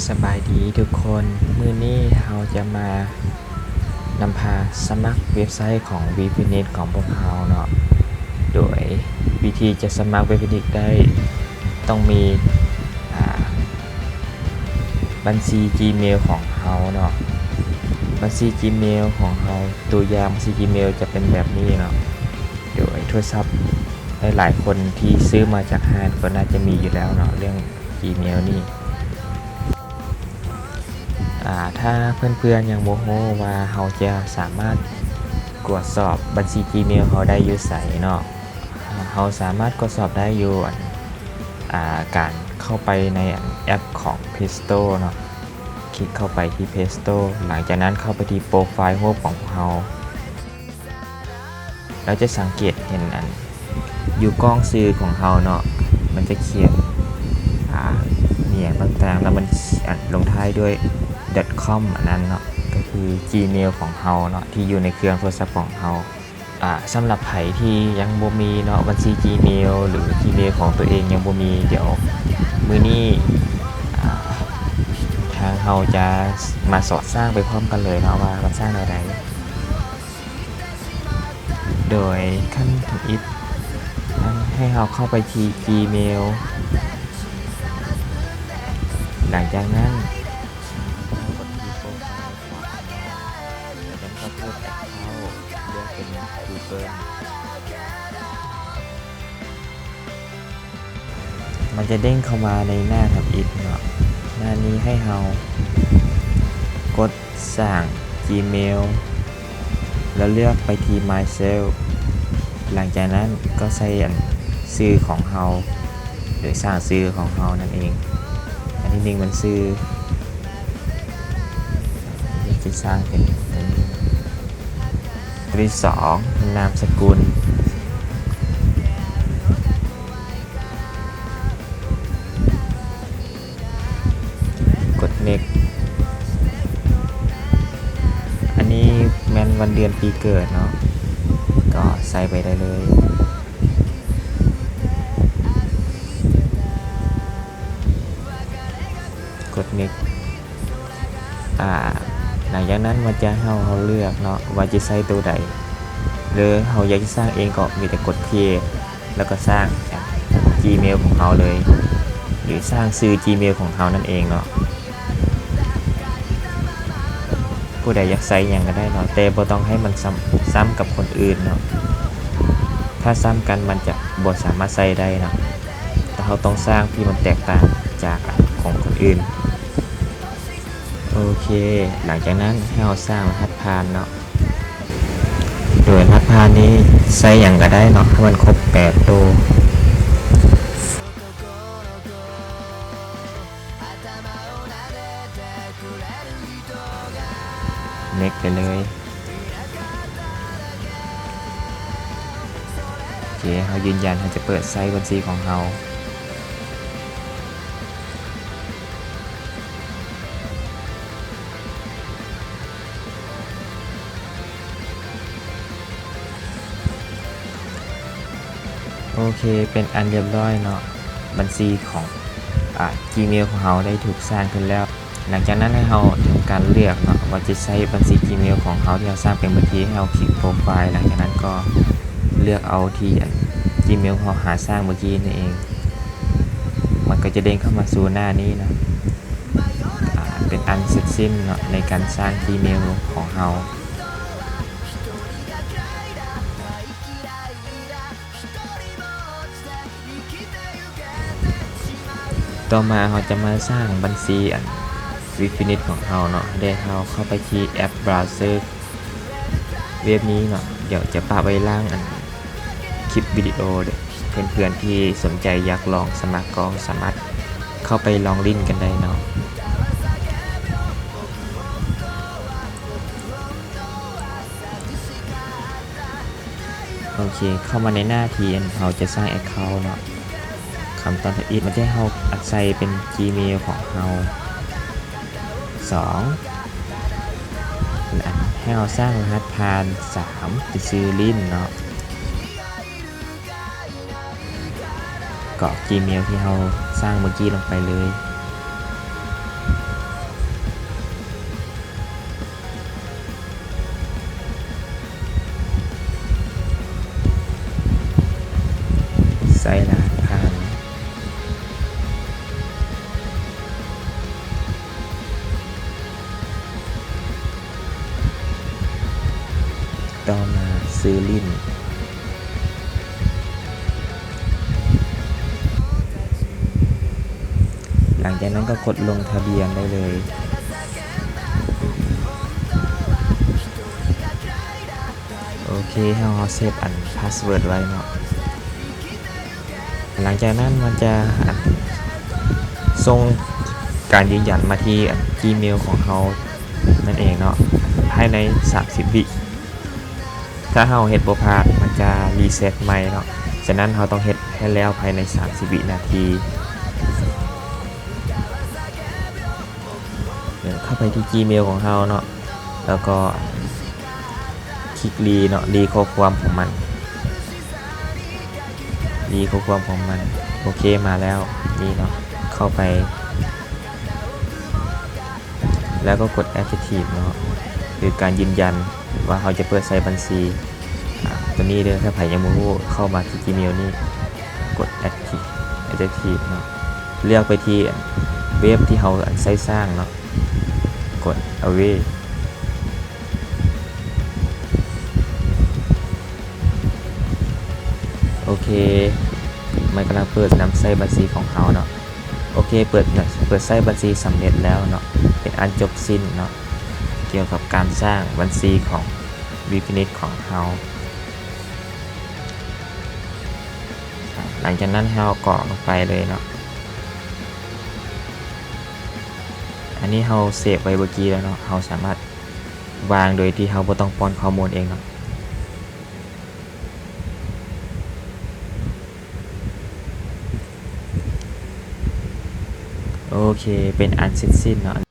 ສະບາຍດີທຸກຄົນ, ມື້ນີ້ເຮົາຈະມານຳພາສະໝັກເວັບໄຊຂອງ WeFinis ຂອງພວກເຮົາເນາະ. ໂດຍວິທີຈະສະໝັກ WeFinis ໄດ້ ຕ້ອງມີ ອາ ບັນຊີ Gmail ຂອງເຮົາເນາະ. ບັນຊີ Gmail ຂອງເຮົາ, ຕົວຢ່າງບັນຊີ Gmail ຈະເປັນແບບນີ້ເນາະ. ໂດຍໂທລະສັບຫຼາຍໆຄົນທີ່ຊື້ມາຈາກຮ້ານກໍໜ້າຈະມີຢູ່ແລ້ວເນາະ ເລື່ອງ Gmail ນີ້. ອາ ຖ້າເພື່ອນໆຍັງບໍ່ຮູ້ວ່າເຮົາຈະສາມາດກວດສອບບັນຊີ Gmail ເຮົາໄດ້ຢູ່ໃສເນາະ, ເຮົາສາມາດກວດສອບໄດ້ຢູ່ ອັນ ອາ ການເຂົ້າໄປໃນ ອັນ ແອັບຂອງ Play Store ເນາະ. ຄລິກເຂົ້າໄປທີ່ Play Store, ຫຼັງຈາກນັ້ນເຂົ້າໄປທີ່ໂປຣໄຟລ໌ຮູບຂອງພວກເຮົາ. ເຮົາຈະສັງເກດເຫັນ ອັນ ຢູ່ກ້ອງຊື່ຂອງເຮົາເນາະ, ມັນຈະຂຽນ ອາ ອີ່ຫຍັງຕ່າງໆ ແລ້ວມັນ ອັນ ລົງທ້າຍດ້ວຍ .com ອັນນັ້ນເນາະ, ກໍຄື Gmail ຂອງເຮົາເນາະ ທີ່ຢູ່ໃນເຄື່ອງໂທລະສັບຂອງເຮົາ. ອາ ສຳລັບໃຜທີ່ຍັງບໍ່ມີເນາະ ບັນຊີ Gmail ຫຼື Gmail ຂອງຕົວເອງຍັງບໍ່ມີ, ດຽວມື້ນີ້ ອາ ທາງເຮົາຈະມາສອນສ້າງໄປພ້ອມກັນເລີຍເນາະ ວ່າມັນສ້າງແນວໃດ. ໂດຍຂັ້ນທຳອິດ ໃຫ້ເຮົາເຂົ້າໄປທີ່ Gmail. ຫຼັງຈາກນັ້ນ ເຮົາກົດທີ່ໂປຣໄຟລ໌ຂວາມື ແລ້ວກໍເລືອກເປັນ Google. ມັນຈະເດ້ງເຂົ້າມາໃນໜ້າທຳອິດເນາະ. ໜ້ານີ້ໃຫ້ເຮົາກົດສ້າງ Gmail ແລ້ວເລືອກໄປທີ່ Myself. ຫຼັງຈາກນັ້ນກໍໃສ່ ອັນ ຊື່ຂອງເຮົາ ໂດຍສ້າງຊື່ຂອງເຮົານັ້ນເອງ. ອັນທີໜຶ່ງແມ່ນຊື່, ຈະສ້າງເປັນ ຕົວທີສອງ ນາມສະກຸນ. ກົດ Next. ອັນນີ້ແມ່ນວັນເດືອນປີເກີດເນາະ, ກໍໃສ່ໄປໄດ້ເລີຍ. ກົດ Next. ອາ ຫຼັງຈາກນັ້ນມັນຈະໃຫ້ເຮົາເລືອກເນາະ ວ່າຈະໃຊ້ໂຕໃດ ຫຼືເຮົາຢາກຈະສ້າງເອງກໍມີແຕ່ກົດ Create ແລ້ວກໍສ້າງ Gmail ຂອງເຮົາເລີຍ ຫຼືສ້າງຊື່ Gmail ຂອງເຮົານັ້ນເອງເນາະ. ຜູ້ໃດຢາກໃຊ້ຫຍັງກໍໄດ້ເນາະ ແຕ່ບໍ່ຕ້ອງໃຫ້ມັນຊ້ຳ ຊ້ຳກັບຄົນອື່ນເນາະ. ຖ້າຊ້ຳກັນມັນຈະບໍ່ສາມາດໃຊ້ໄດ້ເນາະ. ແຕ່ເຮົາຕ້ອງສ້າງທີ່ມັນແຕກຕ່າງຈາກຂອງຄົນອື່ນ. ໂອເຄ, ຫຼັງຈາກນັ້ນໃຫ້ເຮົາສ້າງລະຫັດຜ່ານເນາະ. ໂດຍລະຫັດຜ່ານນີ້ໃສ່ຫຍັງກໍໄດ້ເນາະ ໃຫ້ມັນຄົບແປດໂຕ. Next ໄປເລີຍ. ໂອເຄ, ເຮົາຢືນຢັນເຮົາຈະເປີດໃຊ້ບັນຊີຂອງເຮົາ. ໂອເຄ, ເປັນອັນລຽບຮ້ອຍເນາະ, ບັນຊີຂອງ ອາ Gmail ຂອງເຮົາໄດ້ຖືກສ້າງຂຶ້ນແລ້ວ. ຫຼັງຈາກນັ້ນໃຫ້ເຮົາທຳການເລືອກເນາະ ວ່າຈະໃຊ້ບັນຊີ Gmail ຂອງເຮົາທີ່ເຮົາສ້າງໄປເມື່ອກີ້, ໃຫ້ເຮົາຄລິກໂປຣໄຟລ໌, ຫຼັງຈາກນັ້ນກໍເລືອກເອົາທີ່ອັນ Gmail ເຮົາຫາສ້າງເມື່ອກີ້ນັ້ນເອງ. ມັນກໍຈະເດ້ງເຂົ້າມາສູ່ໜ້ານີ້ເນາະ, ອາ ເປັນອັນເສັດສິ້ນເນາະ ໃນການສ້າງ Gmail ຂອງເຮົາ. ຕໍ່ມາເຮົາຈະມາສ້າງບັນຊີອັນ WeFinis ຂອງເຮົາເນາະ, ແລ້ວເຮົາເຂົ້າໄປທີ່ແອັບ Browser ເວັບນີ້ເນາະ. ດຽວຈະປະໄວ້ຫຼັງອັນຄລິບວິດີໂອເດີ, ເພື່ອນໆທີ່ສົນໃຈຢາກລອງສະໝັກກໍສາມາດເຂົ້າໄປລອງຫຼິ້ນກັນໄດ້ເນາະ. ໂອເຄ, ເຂົ້າມາໃນໜ້າທີ່ອັນເຮົາຈະສ້າງ account ເນາະ. ຂັ້ນຕອນທຳອິດມັນຈະໃຫ້ເຮົາອັດໃສ່ເປັນ Gmail ຂອງເຮົາ. ສອງ ໃຫ້ເຮົາສ້າງລະຫັດຜ່ານ. ສາມ ເປັນຊື່ຫຼິ້ນເນາະ. ໂ ກອກຈີເມວທີ່ເຮົາສ້າງເມື່ອກີ້ລົງໄປເລີຍ. ໃສ່ລະຫັດຜ່ານ. ຕໍ່ມາຊື່ຫຼິ້ນ. ຫຼັງຈາກນັ້ນກໍກົດລົງທະບຽນໄດ້ເລີຍ. ໂອເຄ ເຮົາ ເຮົາເຊບອັນພາສເວີດໄວ້ເນາະ. ຫຼັງຈາກນັ້ນມັນຈະ ອັນ ສົ່ງການຢືນຢັນມາທີ່ ອັນ ຈີເມວຂອງເຮົານັ້ນເອງເນາະ ພາຍໃນສາມສິບວິ. ຖ້າເຮົາເຮັດບໍ່ຜ່ານ ມັນຈະຣີເຊັດໃໝ່ເນາະ. ສະນັ້ນເຮົາຕ້ອງເຮັດໃຫ້ແລ້ວພາຍໃນສາມສິບວິນາທີ. ເຂົ້າໄປທີ່ຈີເມວຂອງເຮົາເນາະ ແລ້ວກໍ ຄລິກຣີເນາະ ຣີຂໍ້ຄວາມຂອງມັນ ຣີຂໍ້ຄວາມຂອງມັນ. ໂອເຄ ມາແລ້ວ ນີ້ເນາະ ເຂົ້າໄປ ແລ້ວກໍກົດແອັກທີບເນາະ ຄືການຢືນຢັນວ່າເຮົາຈະເປີດໃຊ້ບັນຊີ ອາ ຕົວນີ້ເດີ. ຖ້າໃຜຍັງບໍ່ຮູ້ ເຂົ້າມາທີ່ຈີເມວນີ້ ກົດແອັກທີບ ແອັກທີບເນາະ ເລືອກໄປທີ່ເວັບທີ່ເຮົາ ອັນ ໃຊ້ສ້າງເນາະ ກົດອາເວ. ໂອເຄ ມັນກຳລັງເປີດນຳໃຊ້ບັນຊີຂອງເຮົາເນາະ. ໂອເຄ ເປີດ ເປີດໃຊ້ບັນຊີສຳເລັດແລ້ວເນາະ ເປັນອັນຈົບສິ້ນເນາະ ກ່ຽວກັບການສ້າງບັນຊີຂອງ Webfinit ຂອງເຮົາ. ຫຼັງຈາກນັ້ນເຮົາກໍກອກລົງໄປເລີຍເນາະ. ອັນນີ້ເຮົາເຊບໄວ້ເມື່ອກີ້ແລ້ວເນາະ ເຮົາສາມາດວາງໂດຍທີ່ເຮົາບໍ່ຕ້ອງປ້ອນຂໍ້ມູນເອງເນາະ. ໂອເຄ ເປັນອັນເສັດສິ້ນເນາະ.